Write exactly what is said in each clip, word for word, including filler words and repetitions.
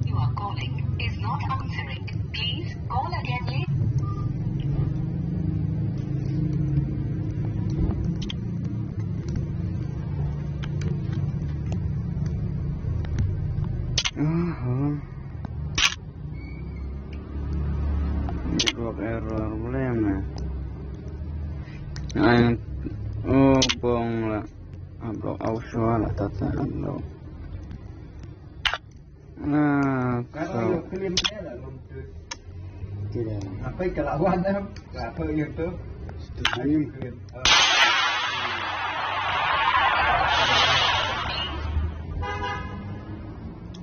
You are calling is not answering. Please call again later. Aha. Network error boleh na. Ai, oh, bong la. Upload audio la tata upload. Ah, so. Tidak. Apa kalau wan dah? Apa yang tu? Stream.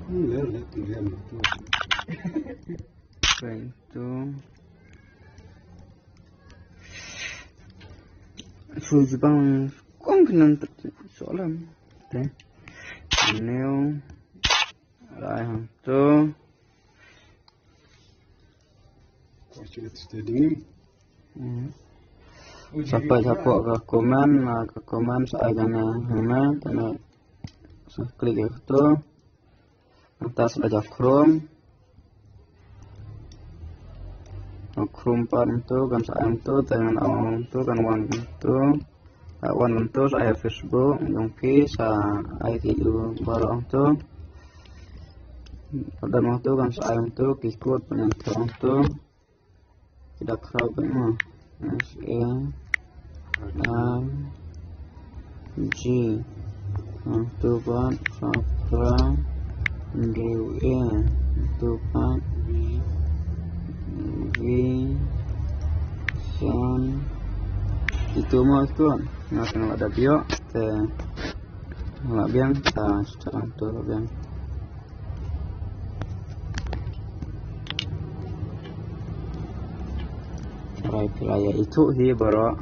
Ini lah, lihat tu dia. Right, tu. Su jibang kong kenan soalan. Te. Neo. Lai hang tu. Kong sila tu steady ni. Hmm. Sapa sapa ka komen, na ka komen sa ai kana hana kana sa klik ya tu. Nangta sa ai ja Chrome. Chrome pat tu kan sa ai tu, te ngan au tu kan wan tu. Sa wan tu sa ai Facebook, jong ki sa ai ki u baroh tu. Pada tu kan sa ai tu ki code pynïaid tu. Ki da khraw bad mo. S A R G. Hangto pat Safra. W A. Hangto pat V. San. Itu mo itu. Nga kena ada biok. Te. Nga biang. Sa. Sa. Hangto biang. Try phi la ïa ithuh hi baroh.